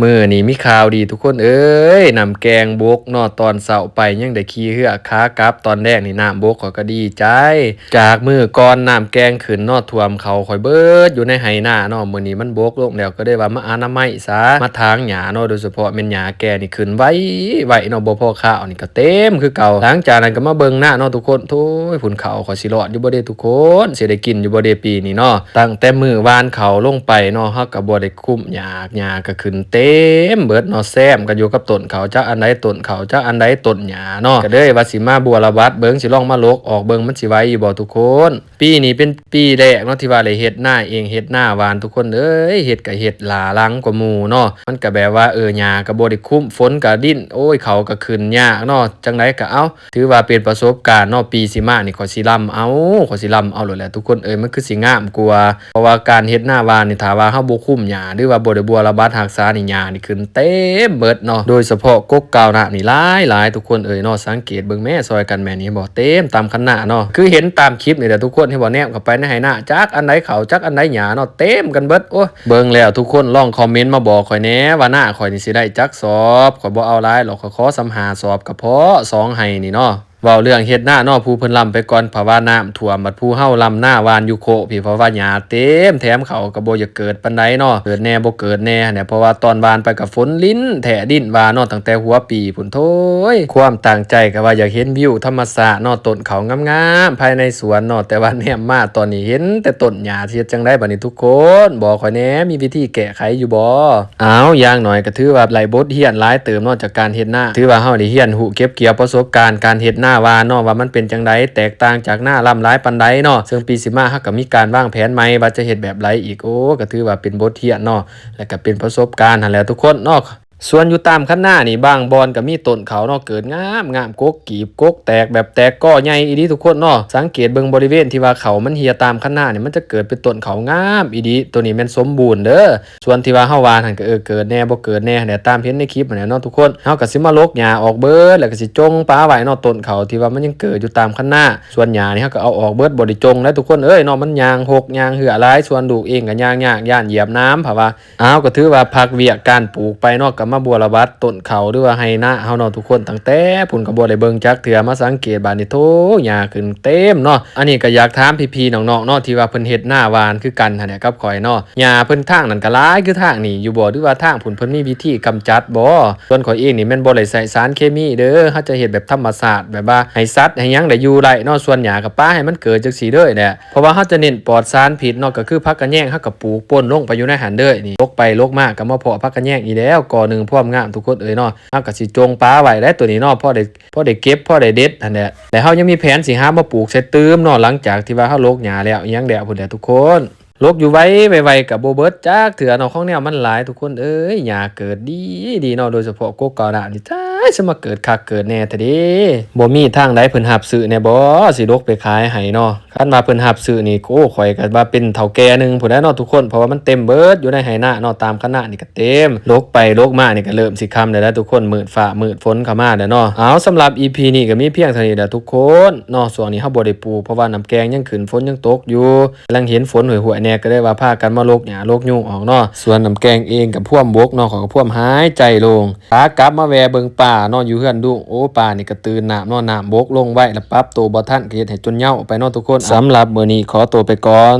ມື້ນີ້ມີຂ່າວດີທຸກຄົນເອີຍ ນ້ຳແກ່ງບົກເນາະ ຕອນເຊົ້າໄປຍັງໄດ້ຂີ່ເຮືອ ຂາກັບຕອນແລງນີ້ນ້ຳບົກ ຂ້ອຍກໍດີໃຈ. ຈາກມື້ກ່ອນນ້ຳແກ່ງຂຶ້ນເນາະ ຖ້ວມເຂົ້າຂ້ອຍເບິດຢູ່ໃນໄຮ່ນາເນາະ ມື້ນີ້ມັນບົກລົງແລ້ວ ກໍເລີຍວ່າມາອະນາໄມຊະ ມາຖາງຫຍ້າເນາະ ໂດຍສະເພາະແມ່ນຫຍ້າແກ່ນີ້ຂຶ້ນໄວໆເນາະ ບໍ່ພໍຄາວນີ້ກໍເຕັມຄືເກົ່າ. ຫຼັງຈາກນັ້ນກໍມາເບິ່ງນາເນາະທຸກຄົນ ໂທ້ຍ ພຸ້ນເຂົ້າຂ້ອຍຊິລອດຢູ່ບໍ່ເດທຸກຄົນ ຊິໄດ້ກິນຢູ່ບໍ່ເດປີນີ້ເນາະ. ຕັ້ງແຕ່ມື້ຫວ່ານເຂົ້າລົງໄປເນາະ ເຮົາກໍບໍ່ໄດ້ຄຸມຫຍ້າ ຫຍ້າກໍຂຶ້ນເຕັມເບິດເນາະ ແຊມກັນຢູ່ກັບຕົ້ນເຂົ້າ ຈັກອັນໃດຕົ້ນເຂົ້າ ຈັກອັນໃດຕົ້ນຫຍ້າເນາະ ກໍເລີຍວ່າຊິມາບົວລະບັດເບິ່ງ ຊິລອງມາຫຼົກອອກເບິ່ງ ມັນຊິໄຫວຢູ່ບໍ່ທຸກຄົນ. ປີນີ້ເປັນປີແລກເນາະ ທີ່ວ່າໄດ້ເຮັດນາເອງ ເຮັດນາຫວ່ານ ທຸກຄົນເອີຍ ເຮັດກໍເຮັດຫຼ້າຫຼັງກວ່າໝູ່ເນາະ ມັນກໍແບບວ່າ ເອີ ຫຍ້າກໍບໍ່ໄດ້ຄຸມ ຝົນກໍດິນ ໂອ້ຍ ເຂົ້າກໍຂຶ້ນຍາກເນາະ ຈັ່ງໃດກໍເອົາ ຖືວ່າເປັນປະສົບການເນາະ ປີຊິມານີ້ຂ້ອຍຊິລຳເອົາ ຂ້ອຍຊິລຳເອົາໂລດແຫຼະທຸກຄົນເອີຍ ມັນຄືຊິງາມກວ່າ ເພາະວ່າການເຮັດນາຫວ່ານນີ້ ຖ້າວ່າເຮົາບໍ່ຄຸມຫຍ້າ ຫຼືວ່າບໍ່ໄດ້ບົວລະບັດຮັກສານີ້ ຫຍ້ານີ້ຂຶ້ນເຕັມເບິດເນາະ ໂດຍສະເພາະກົກກາວນ້ຳນີ້ຫຼາຍໆ ທຸກຄົນເອີຍເນາະ ສັງເກດເບິ່ງແມ້ ຊ່ອຍກັນແມ້ ນີ້ເຫັນບໍ່ ເຕັມຕາມຄັນນາເນາະ ຄືເຫັນຕາມຄລິບນີ້ແຫຼະທຸກຄົນ ເຫັນບໍ່ ແນມເຂົ້າໄປໃນໄຮ່ນາ ຈັກອັນໃດເຂົ້າ ຈັກອັນໃດຫຍ້າເນາະ ເຕັມກັນເບິດ. ໂອ້ຍ ເບິ່ງແລ້ວທຸກຄົນລອງຄອມເມັນມາບອກຂ້ອຍແດ່ວ່າ ນາຂ້ອຍນີ້ຊິໄດ້ຈັກສອບ ຂ້ອຍບໍ່ເອົາຫຼາຍດອກ ຂ້ອຍຂໍສ່ຳຫ້າສອບກໍພໍ ສອງໄຮ່ນີ້ເນາະ. ເວົ້າເລື່ອງເຮັດນາເນາະ ຜູ້ເພິ່ນລຳໄປກ່ອນ ເພາະວ່ານ້ຳຖ້ວມ ບັດຜູ້ເຮົາລຳນາຫວ່ານຢູ່ໂຄະພີ້ ເພາະວ່າຫຍ້າເຕັມ ແຖມເຂົ້າກໍບໍ່ຢາກເກີດປານໃດເນາະ ເກີດແດ່ບໍ່ເກີດແດ່ຫັ້ນແຫຼະ ເພາະວ່າຕອນຫວ່ານໄປກໍຝົນລິນແທ້ດິນວ່າເນາະ ຕັ້ງແຕ່ຫົວປີພຸ້ນ ໂທ້ຍ ຄວາມຕັ້ງໃຈກໍວ່າຢາກເຫັນວິວທຳມະຊາດເນາະ ຕົ້ນເຂົ້າງາມໆ ພາຍໃນສວນເນາະ ແຕ່ວ່າແນມມາຕອນນີ້ເຫັນແຕ່ຕົ້ນຫຍ້າ ຊິເຮັດຈັ່ງໃດບັດນີ້ທຸກຄົນ ບອກຂ້ອຍແດ່ ມີວິທີແກ້ໄຂຢູ່ບໍ່? ອ້າວ ຢ່າງໜ້ອຍກໍຖືວ່າໄດ້ບົດຮຽນຫຼາຍເຕີບເນາະ ຈາກການເຮັດນາ ຖືວ່າເຮົາໄດ້ຮຽນຮູ້ເກັບກ່ຽວປະສົບການການເຮັດນາຫວ່ານເນາະ ວ່າມັນເປັນຈັ່ງໃດ ແຕກຕ່າງຈາກນາລຳຫຼາຍປານໃດເນາະ ເຊິ່ງປີຊິມາເຮົາກໍມີການວາງແຜນໃໝ່ວ່າຈະເຮັດແບບໃດອີກ ໂອ້ ກໍຖືວ່າເປັນບົດຮຽນເນາະ ແລະກໍເປັນປະສົບການຫັ້ນແຫຼະທຸກຄົນເນາະ. ສ່ວນຢູ່ຕາມຄັນນານີ້ ບາງບ່ອນກໍມີຕົ້ນເຂົ້າເນາະ ເກີດງາມໆ ກົກກີບ ກົກແຕກ ແບບແຕກກໍໃຫຍ່ອີ່ຫຼີທຸກຄົນເນາະ ສັງເກດເບິ່ງບໍລິເວນທີ່ວ່າເຂົ້າມັນເຫ່ຍຕາມຄັນນານີ້ ມັນຈະເກີດເປັນຕົ້ນເຂົ້າງາມອີ່ຫຼີ ໂຕນີ້ແມ່ນສົມບູນເດີ້. ສ່ວນທີ່ວ່າເຮົາຫວ່ານຫັ້ນກໍ ເອີ ເກີດແດ່ບໍ່ເກີດແດ່ຫັ້ນແຫຼະ ຕາມເຫັນໃນຄລິບຫັ້ນແຫຼະເນາະທຸກຄົນ ເຮົາກໍຊິມາລົກຫຍ້າອອກເບິດ ແລ້ວກໍຊິຈົ່ງປະໄວ້ເນາະ ຕົ້ນເຂົ້າທີ່ວ່າມັນຍັງເກີດຢູ່ຕາມຄັນນາ ສ່ວນຫຍ້ານີ້ເຮົາກໍເອົາອອກເບິດ ບໍ່ໄດ້ຈົ່ງແລ້ວທຸກຄົນເອີຍເນາະ ມັນຍ່າງຮົກຍ່າງເຮື້ອຫຼາຍ ສ່ວນລູກເອງກໍຍ່າງຍາກຢ້ານຢຽບນ້ຳ ເພາະວ່າ ອ້າວ ກໍຖືວ່າພັກວຽກການປູກໄປເນາະ ກໍມາບົວລະບັດຕົ້ນເຂົ້າ ຫຼືວ່າໄຮ່ນາເຮົາເນາະທຸກຄົນ ຕັ້ງແຕ່ພຸ້ນກໍບໍ່ໄດ້ເບິ່ງຈັກເທື່ອ ມາສັງເກດບາດນີ້ ໂທ້ ຫຍ້າຂຶ້ນເຕັມເນາະ. ອັນນີ້ກໍຢາກຖາມພີ່ໆນ້ອງໆເນາະ ທີ່ວ່າເພິ່ນເຮັດນາຫວ່ານຄືກັນຫັ້ນແຫຼະກັບຂ້ອຍເນາະ ຫຍ້າເພິ່ນທາງນັ້ນກໍຫຼາຍຄືທາງນີ້ຢູ່ບໍ່ ຫຼືວ່າທາງພຸ້ນເພິ່ນມີວິທີກຳຈັດບໍ່? ສ່ວນຂ້ອຍເອງນີ້ແມ່ນບໍ່ໄດ້ໃຊ້ສານເຄມີເດີ້ ເຮົາຈະເຮັດແບບທຳມະຊາດ ແບບວ່າໃຫ້ສັດໃຫ້ຫຍັງໄດ້ຢູ່ໄດ້ເນາະ ສ່ວນຫຍ້າກໍປະໃຫ້ມັນເກີດຈັ່ງຊີ້ເລີຍແຫຼະ ເພາະວ່າເຮົາຈະເນັ້ນປອດສານພິດເນາະ ກໍຄືຜັກກະແຍງ ເຮົາກໍປູກປົນລົງໄປຢູ່ໃນຫັ້ນເລີຍ. ນີ້ ລົກໄປລົກມາກໍມາເພາະຜັກກະແຍງອີກແລ້ວ ກໍໜຶ່ງພວມງາມທຸກຄົນເອີຍເນາະ. ເຮົາກໍຊິຈົ່ງປະໄວ້ແຫຼະໂຕນີ້ເນາະ ພໍໄດ້ ພໍໄດ້ເກັບ ພໍໄດ້ເດັດຫັ້ນແຫຼະ. ແລ້ວເຮົາຍັງມີແຜນຊິຫາມາປູກໃສ່ຕື່ມເນາະ ຫຼັງຈາກທີ່ວ່າເຮົາລົກຫຍ້າແລ້ວ ອີ່ຫຍັງແລ້ວພຸ້ນແຫຼະທຸກຄົນ. ລົກຢູ່ໄວ ໄວໆ ກໍບໍ່ເບິດຈັກເທື່ອເນາະ ຂອງແນວມັນຫຼາຍທຸກຄົນເອີຍ. ຫຍ້າເກີດດີ ດີເນາະ ໂດຍສະເພາະກົກເກົານ້ຳນີ້ ຈ້າຍ ຊິມາເກີດຄັກເກີດແນ່ແທ້ເດ. ບໍ່ມີທາງໃດເພິ່ນຮັບຊື້ແດ່ບໍ ຊິລົກໄປຂາຍໃຫ້ເນາະ. ຄັນວ່າເພິ່ນຮັບຊື້ນີ້ ໂອ້ ຂ້ອຍກໍວ່າເປັນເຖົ້າແກ່ໜຶ່ງພຸ້ນແຫຼະເນາະທຸກຄົນ ເພາະວ່າມັນເຕັມເບິດຢູ່ໃນໄຮ່ນາເນາະ ຕາມຄະນະນີ້ກໍເຕັມ. ລົກໄປລົກມານີ້ກໍເລີ່ມຊິຄ່ຳແລ້ວແຫຼະທຸກຄົນ ມືດຟ້າມືດຝົນເຂົ້າມາແລ້ວເນາະ. ເອົາ ສຳລັບອີພີນີ້ກໍມີພຽງເທົ່ານີ້ແຫຼະທຸກຄົນເນາະ. ຊ່ວງນີ້ເຮົາບໍ່ໄດ້ປູກ ເພາະວ່ານ້ຳແກ່ງຍັງຂຶ້ນ ຝົນຍັງຕົກຢູ່ ກຳລັງເຫັນຝົນຫ້ວຍໆແດ່ ກໍເລີຍວ່າພາກັນມາລົກຫຍ້າລົກຍຸງອອກເນາະ. ສ່ວນນ້ຳແກ່ງເອງກໍພວມບົກເນາະ ຂ້ອຍກໍພວມຫາຍໃຈໂລ່ງ. ຂາກັບມາແວ່ເບິ່ງປາເນາະ ຢູ່ເຮືອນລຸງ ໂອ້ ປານີ້ກໍຕື່ນນ້ຳເນາະ ນ້ຳບົກລົງໄວ ແລ້ວປັບໂຕບໍ່ທັນ ກໍເຮັດໃຫ້ຈົນເຫຍົາໄປເນາະທຸກຄົນ. ສຳລັບມື້ນີ້ຂໍໂຕໄປກ່ອນ.